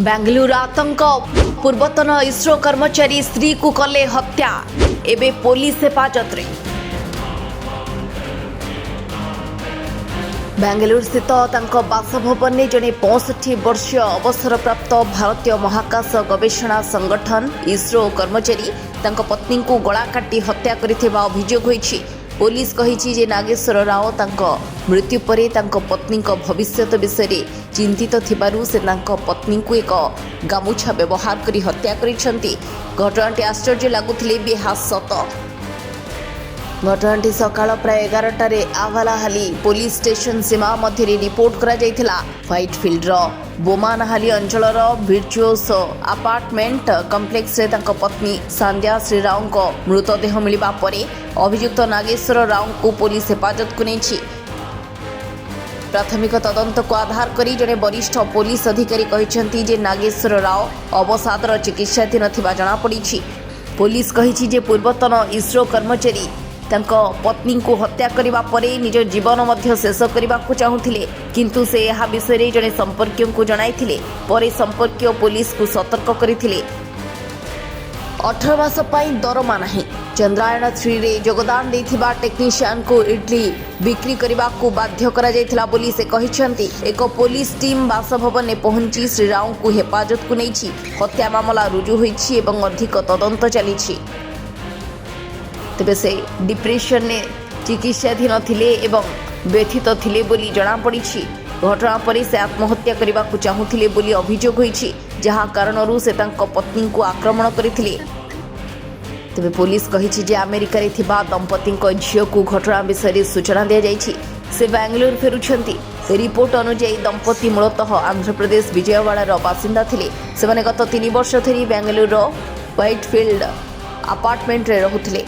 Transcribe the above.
ବେଙ୍ଗାଲୁରୁ ଆତଙ୍କ। ପୂର୍ବତନ ଇସ୍ରୋ କର୍ମଚାରୀ ସ୍ତ୍ରୀକୁ କଲେ ହତ୍ୟା, ଏବେ ପୋଲିସ ହେଫାଜତରେ। ବେଙ୍ଗାଲୁରୁ ସ୍ଥିତ ତାଙ୍କ ବାସଭବନରେ ଜଣେ 65 ବର୍ଷୀୟ ଅବସରପ୍ରାପ୍ତ ଭାରତୀୟ ମହାକାଶ ଗବେଷଣା ସଂଗଠନ ଇସ୍ରୋ କର୍ମଚାରୀ ତାଙ୍କ ପତ୍ନୀଙ୍କୁ ଗଳା କାଟି ହତ୍ୟା କରିଥିବା ଅଭିଯୋଗ ହୋଇଛି। ପୋଲିସ କହିଛି ଯେ ନାଗେଶ୍ୱର ରାଓ ତାଙ୍କ ମୃତ୍ୟୁ ପରେ ତାଙ୍କ ପତ୍ନୀଙ୍କ ଭବିଷ୍ୟତ ବିଷୟରେ ଚିନ୍ତିତ ଥିବାରୁ ସେ ତାଙ୍କ ପତ୍ନୀଙ୍କୁ ଏକ ଗାମୁଛା ବ୍ୟବହାର କରି ହତ୍ୟା କରିଛନ୍ତି। ଘଟଣାଟି ଆଶ୍ଚର୍ଯ୍ୟ ଲାଗୁଥିଲେ ବି ଏହା ସତ। ଘଟଣାଟି ସକାଳ ପ୍ରାୟ 11ଟାରେ ଆଭାଲାହାଲି ପୋଲିସ ଷ୍ଟେସନ ସୀମା ମଧ୍ୟରେ ରିପୋର୍ଟ କରାଯାଇଥିଲା। ହ୍ୱାଇଟଫିଲ୍ଡର ବୋମାନାହାଲି ଅଞ୍ଚଳର ଭିର୍ଚୁଓସ ଆପାର୍ଟମେଣ୍ଟ କମ୍ପ୍ଲେକ୍ସରେ ତାଙ୍କ ପତ୍ନୀ ସାନ୍ଧ୍ୟା ଶ୍ରୀରାଓଙ୍କ ମୃତଦେହ ମିଳିବା ପରେ ଅଭିଯୁକ୍ତ ନାଗେଶ୍ୱର ରାଓଙ୍କୁ ପୋଲିସ ହେଫାଜତକୁ ନେଇଛି। ପ୍ରାଥମିକ ତଦନ୍ତକୁ ଆଧାର କରି ଜଣେ ବରିଷ୍ଠ ପୋଲିସ ଅଧିକାରୀ କହିଛନ୍ତି ଯେ ନାଗେଶ୍ୱର ରାଓ ଅବସାଦର ଚିକିତ୍ସାଧୀନ ଥିବା ଜଣାପଡ଼ିଛି। ପୋଲିସ କହିଛି ଯେ ପୂର୍ବତନ ଇସ୍ରୋ କର୍ମଚାରୀ ତାଙ୍କ ପତ୍ନୀଙ୍କୁ ହତ୍ୟା କରିବା ପରେ ନିଜ ଜୀବନ ମଧ୍ୟ ଶେଷ କରିବାକୁ ଚାହୁଁଥିଲେ, କିନ୍ତୁ ସେ ଏହା ବିଷୟରେ ଜଣେ ସମ୍ପର୍କୀୟଙ୍କୁ ଜଣାଇଥିଲେ। ପରେ ସମ୍ପର୍କୀୟ ପୋଲିସକୁ ସତର୍କ କରିଥିଲେ। 18 ମାସ ପାଇଁ ଦରମା ନାହିଁ। ଚନ୍ଦ୍ରାୟଣ 3ରେ ଯୋଗଦାନ ଦେଇଥିବା ଟେକ୍ନିସିଆନଙ୍କୁ ଇଡଲି ବିକ୍ରି କରିବାକୁ ବାଧ୍ୟ କରାଯାଇଥିଲା ବୋଲି ସେ କହିଛନ୍ତି। ଏକ ପୋଲିସ ଟିମ୍ ବାସଭବନରେ ପହଞ୍ଚି ଶ୍ରୀ ରାଓଙ୍କୁ ହେଫାଜତକୁ ନେଇଛି। ହତ୍ୟା ମାମଲା ରୁଜୁ ହୋଇଛି ଏବଂ ଅଧିକ ତଦନ୍ତ ଚାଲିଛି। ତେବେ ସେ ଡିପ୍ରେସନରେ ଚିକିତ୍ସାଧୀନ ଥିଲେ ଏବଂ ବ୍ୟଥିତ ଥିଲେ ବୋଲି ଜଣାପଡ଼ିଛି। ଘଟଣା ପରେ ସେ ଆତ୍ମହତ୍ୟା କରିବାକୁ ଚାହୁଁଥିଲେ ବୋଲି ଅଭିଯୋଗ ହୋଇଛି, ଯାହା କାରଣରୁ ସେ ତାଙ୍କ ପତ୍ନୀଙ୍କୁ ଆକ୍ରମଣ କରିଥିଲେ। ତେବେ ପୋଲିସ କହିଛି ଯେ ଆମେରିକାରେ ଥିବା ଦମ୍ପତିଙ୍କ ଝିଅକୁ ଘଟଣା ବିଷୟରେ ସୂଚନା ଦିଆଯାଇଛି। ସେ ବାଙ୍ଗାଲୋର ଫେରୁଛନ୍ତି। ରିପୋର୍ଟ ଅନୁଯାୟୀ, ଦମ୍ପତି ମୂଳତଃ ଆନ୍ଧ୍ରପ୍ରଦେଶ ବିଜୟୱାଡ଼ାର ବାସିନ୍ଦା ଥିଲେ। ସେମାନେ ଗତ 3 ବର୍ଷ ଧରି ବାଙ୍ଗାଲୋରର ହ୍ୱାଇଟଫିଲ୍ଡ ଆପାର୍ଟମେଣ୍ଟରେ ରହୁଥିଲେ।